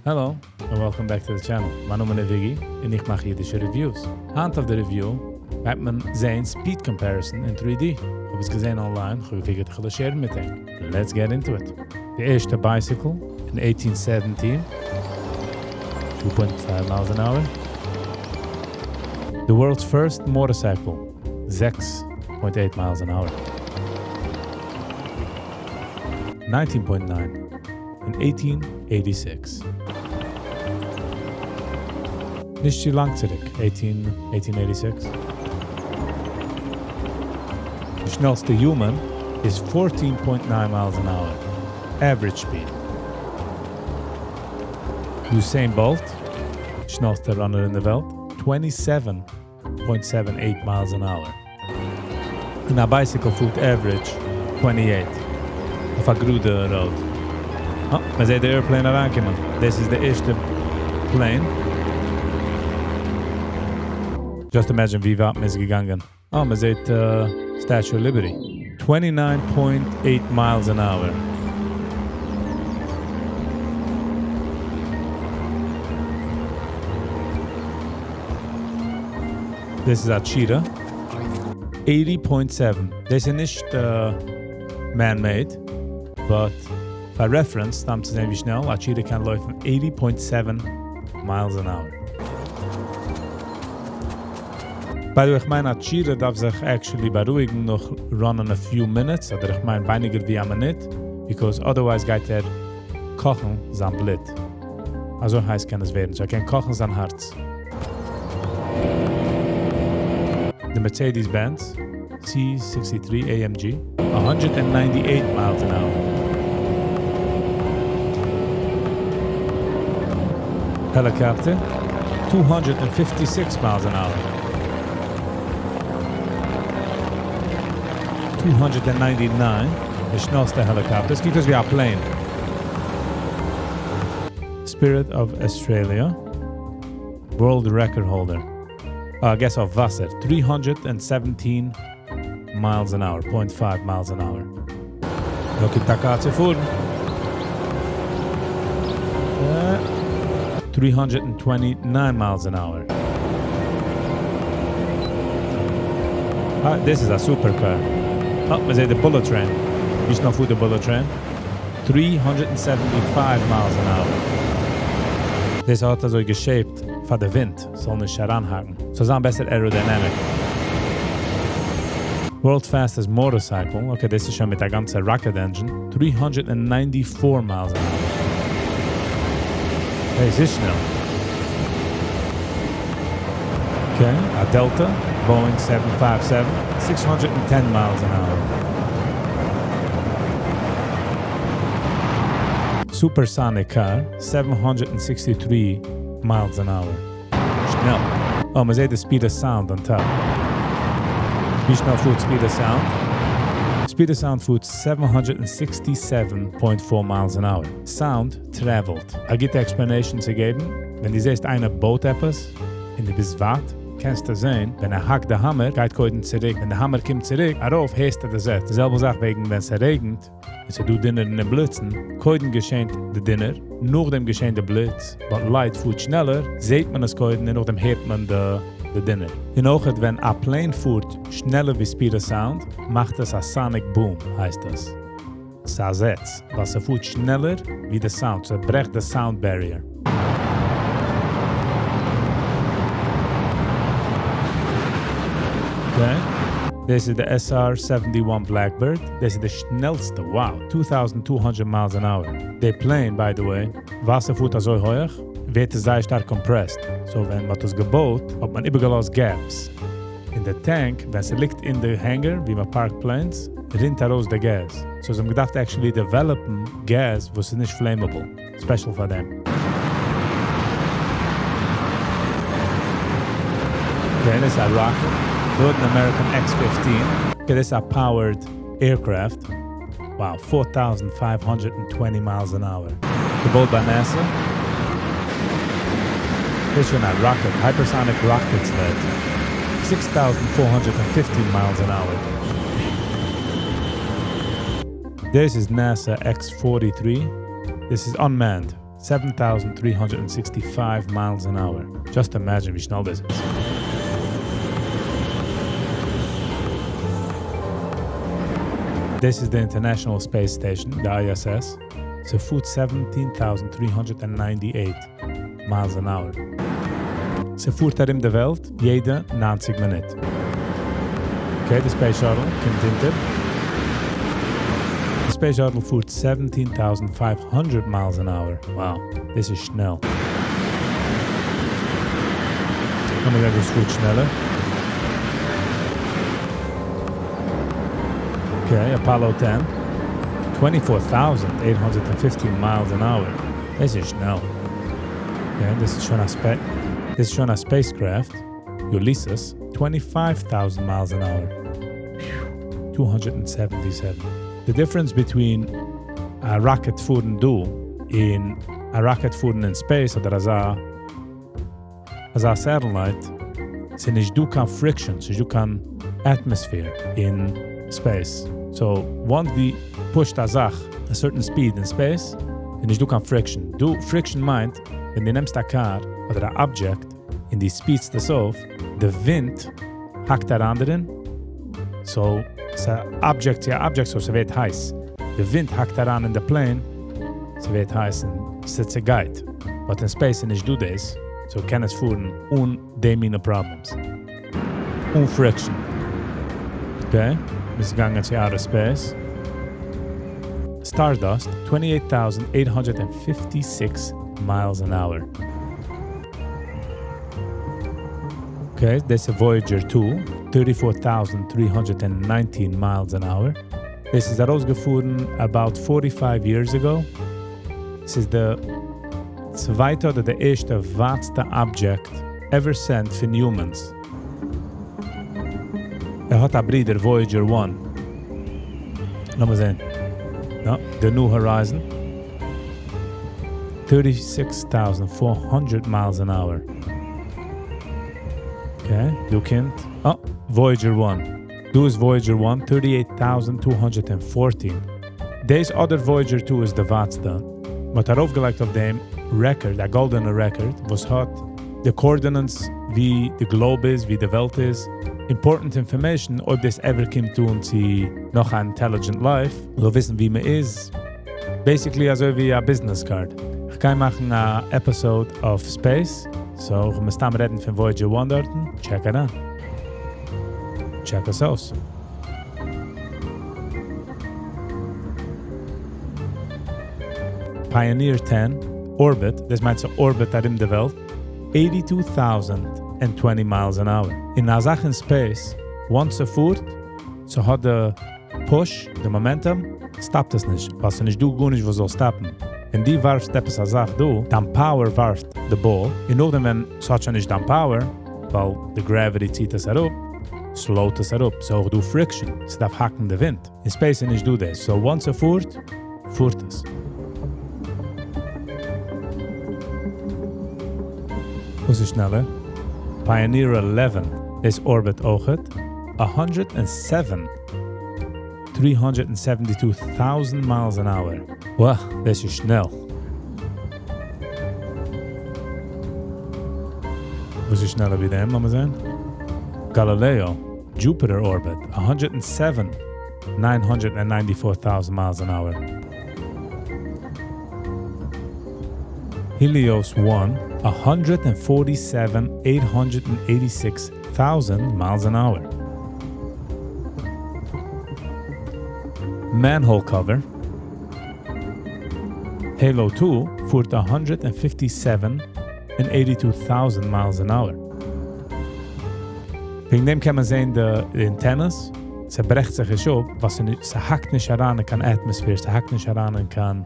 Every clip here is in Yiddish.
Hello, and welcome back to the channel. מיין נאמען איז Viggy, און איך מאך אידישע reviews. היינט אויף די review וועט מען זען speed comparison אין 3D. איך האב עס געזען online, איך האב געפיקערט איך וועל עס share ן מיט אייך. Let's get into it. די ערשטע bicycle אין 1817, 2.5 miles an hour. The world's first motorcycle, 6.8 miles an hour. 19.9 אין 1886. נישט צו לאנג צוריק, 1886. די שנעלסטע human איז 14.9 miles an hour, average speed. Usain Bolt, שנעלסטע runner אין די וועלט, 27.78 miles an hour. און א bicycle פארט average 28 אויף א גראדע road. אה, מען זעט די airplane אריינקומען. דאס איז די ערשטע plane. Just imagine ווי ווייט מען איז געגאנגען. אה, מען זעט Statue of Liberty. 29.8 miles an hour. דאס איז א cheetah. 80.7. דאס איז נישט man-made, but פאר reference, סתם צו זען ווי שנעל א cheetah קען לויפן 80.7 miles an hour. By the way, איך מיין א cheetah דארף זיך actually בארואיגן נאך run ען a few minutes, אדער איך מיין ווייניגער ווי א מינוט, because otherwise גייט ער קאכן זיין בלוט. אזוי הייס קען עס ווערן, so ער קען קאכן זיין הארץ. די Mercedes Benz C63 AMG, 198 miles an hour. Helicopter, 256 miles an hour. 299, די שנעלסטע helicopter. עס קוקט אויס ווי א plane. Spirit of Australia, world record holder. I guess אויף וואסער, 317 miles an hour, 0.5 miles an hour. דא קומט א קאר צו פארן. 329 miles an hour. Ah, this is a supercar. Oh, מען זעט די bullet train. ווי שנעל פארט די bullet train? 375 miles an hour. דאס האט אזוי גע shape ט פאר די ווינט, זאל נישט אריינהאקן. זאל זיין בעסער aerodynamic. World's fastest motorcycle. Okay, דאס איז שוין מיט א גאנצע rocket engine. 394 miles an hour. Hey, עס איז שנעל. Okay, a Delta, Boeing 757, 610 miles an hour. Supersonic car, 763 miles an hour. שנעל. Oh, מען זעט די speed of sound on top. ווי שנעל פארט speed of sound? Speed of sound פארט 767.4 miles an hour. Sound traveled. א גוטע explanation צו געבן, ווען דו זעסט איינער בויט עפעס, און דו ביסט ווייט, קענסטו זען, ווען ער האקט די hammer, גייט קודם צוריק. ווען די hammer קומט צוריק, ארויף, הערסטו די זעץ. די זעלבע זאך וועגן ווען עס רעגנט, עס איז דא דונער און בליצן, קודם געשעט די דונער, נאכדעם געשעט די בליץ, but light פארט שנעלער, זעט מען עס קודם און נאכדעם הערט מען די דונער. און אויך ווען א plane פארט שנעלער ווי speed of sound, מאכט עס א sonic boom, הייסט עס. ס'איז א זעץ, ווייל ס'פארט שנעלער ווי די sound, ס'ברעכט די sound barrier. Okay. דאס איז די SR-71 Blackbird. דאס איז די שנעלסטע, wow, 2200 miles an hour. די plane, by the way, וואס ס'פארט אזוי הויך, ווערט עס זייער שטארק compressed. So ווען מען האט עס געבויט, האט מען איבערגעלאזט gaps. אין די tank, ווען ס'ליגט אין די hangar, ווי מען park ט planes, רינט ארויס די gas. So זיי האבן געדארפט actually develop ן gas, וואס איז נישט flammable. Special פאר דעם. Okay, דאס איז א rocket. Good American X-15. Okay, דאס איז א powered aircraft. Wow, 4,520 miles an hour. געבויט ביי NASA. דאס איז שוין א rocket, hypersonic rocket sled. 6,415 miles an hour. דאס איז NASA X-43. This is unmanned. 7,365 miles an hour. Just imagine ווי שנעל דאס איז. דאס איז די International Space Station, די ISS. ס'פארט 17,398 miles an hour. ס'פארט ארום די וועלט יעדע 90 מינוט. Okay, די Space Shuttle קומט אונטער. די Space Shuttle פארט 17,500 miles an hour. Wow, דאס איז שנעל. לאמיר זען וואס פארט שנעלער. Okay, Apollo 10. 24,815 miles an hour. דאס איז שנעל. Okay, דאס איז שוין א spa דאס איז שוין א spacecraft. Ulysses, 25,000 miles an hour. 277. The difference between א rocket פארן דא און א rocket פארן אין space אדער אזא satellite, ס'איז נישט דא קיין friction, ס'איז נישט דא קיין atmosphere אין space. So, once דו push ט א זאך a certain speed in space, איז נישט דא קיין friction. דא, friction מיינט, ווען דו נעמסט א car אדער א object און דו speed סט עס אויף, די ווינט האקט אריין דערין, so, ס'איז א object צו א object, so ס'ווערט הייס. די ווינט האקט אריין אין די plane, ס'ווערט הייס און ס'צעגייט. But אין space איז נישט דא דאס, so קען עס פארן אן די מינע problems. אן friction. Okay, מיר געגאנגען צו outer space. Stardust, 28,856 miles an hour. Okay, דאס איז Voyager 2, 34,319 miles an hour. דאס איז ארויסגעפארן about 45 years ago. עס איז די צווייטע אדער די ערשטע ווייטסטע object ever sent פון humans. ער האט א ברודער Voyager 1. לאמיר זען. No, the New Horizon. 36,400 miles an hour. Okay, דא קומט. Oh, Voyager 1. דא איז Voyager 1, 38,214. דאס אדער Voyager 2 איז די ווייטסטע. מ'האט ארויפגעלייגט אויף דעם record, א גאלדענע record, וואס האט די coordinates, ווי די globe איז, ווי די וועלט איז. Important information, אויב דאס ever קומט אן צו נאך אן intelligent life, זאל וויסן ווי מען איז. Basically אזוי ווי א business card. איך גיי מאכן א episode of space, so איך מוז סתם רעדן פון Voyager 1 דארטן. Check it out. Check עס אויס. Pioneer 10, orbit, דאס מיינט so orbit ארום די וועלט, 82,020 miles an hour. און א זאך אין space, once ס'פארט, ס'האט די push, די momentum, stop ט עס נישט, ווייל ס'איז נישט דא גארנישט וואס זאל stop ן. ווען דו ווארפסט עפעס א זאך דא, דיין power ווארפט די ball, און נאכדעם ווען ס'האט שוין נישט דיין power, ווייל די gravity ציט עס אראפ, slow ט עס אראפ, ס'איז אויך דא friction, ס'דארף האקן די ווינט. אין space איז נישט דא דאס, so once ס'פארט, פארט עס. וואס איז שנעלער? Pioneer 11 איז orbit אויכעט 107 372,000 miles an hour. Wow, דאס איז שנעל. וואס איז שנעלער ווי דעם? לאמיר זען. Galileo, Jupiter orbit, 107 994,000 miles an hour. Helios 1, 147 886,000 miles an hour. Manhole cover. Halo 2 פארט 157 and 82,000 miles an hour. וועגן דעם קען מען זען די antennas, ס'ברעכט זיך נישט אפ, ווייל ס'האקט נישט אריין אין קיין atmosphere, ס'האקט נישט אריין אין קיין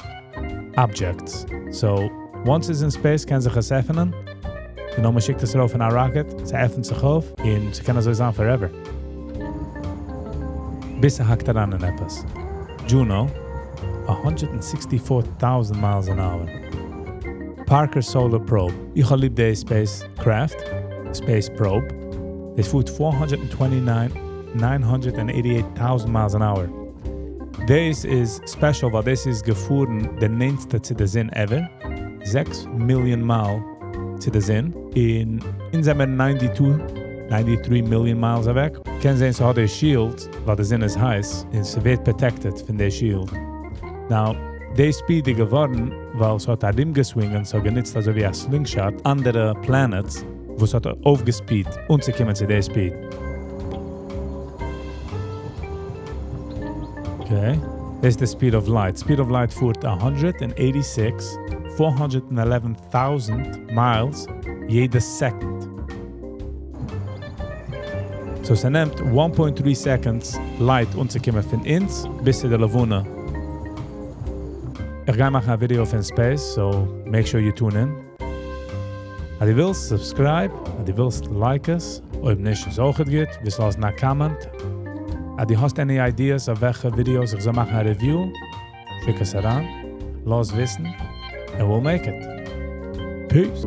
objects. So, once it's in space, קען זיך עס עפענען. און נאר מ'שיקט עס ארויף אין א rocket, ס'עפנט זיך אויף, און ס'קען אזוי זיין forever. ביז ס'האקט אריין אין עפעס. Juno, 164,000 miles an hour. Parker Solar Probe. איך האב ליב די spacecraft, Space Probe. דאס פארט 429 988,000 miles an hour. דאס איז special, ווייל דאס איז געפארן די נענטסטע צו די זון ever. 6 מיליאן מייל צו די זון, און אונז זעמיר 92, 93 מיליאן miles אוועק. קענסט זען, ס'האט די shield, ווייל די זון איז הייס, און ס'ווערט protected פון די shield. Now, די speed איז געווארן, ווייל ס'האט ארומגעסווינגען, ס'האט גענוצט אזוי ווי א slingshot, אנדערע planets, וואס האט אויפגעספידט, אנצוקומען צו די speed. Okay. דאס איז the speed of light. Speed of light פארט 186, 411,000 miles יעדע second. So ס'נעמט 1.3 seconds light אנצוקומען פון אונז ביז צו די לבנה. איך גיי מאכן א ווידיאו פון space, so make sure you tune in. אז דו ווילסט, subscribe. אז דו ווילסט, like עס. אויב נישט, איז אויך גוט. ווילסט לאזן א comment. אז דו האסט any ideas אויף וועלכע videos איך זאל מאכן א review, שיק עס אריין. לאז וויסן. And we'll make it. Peace.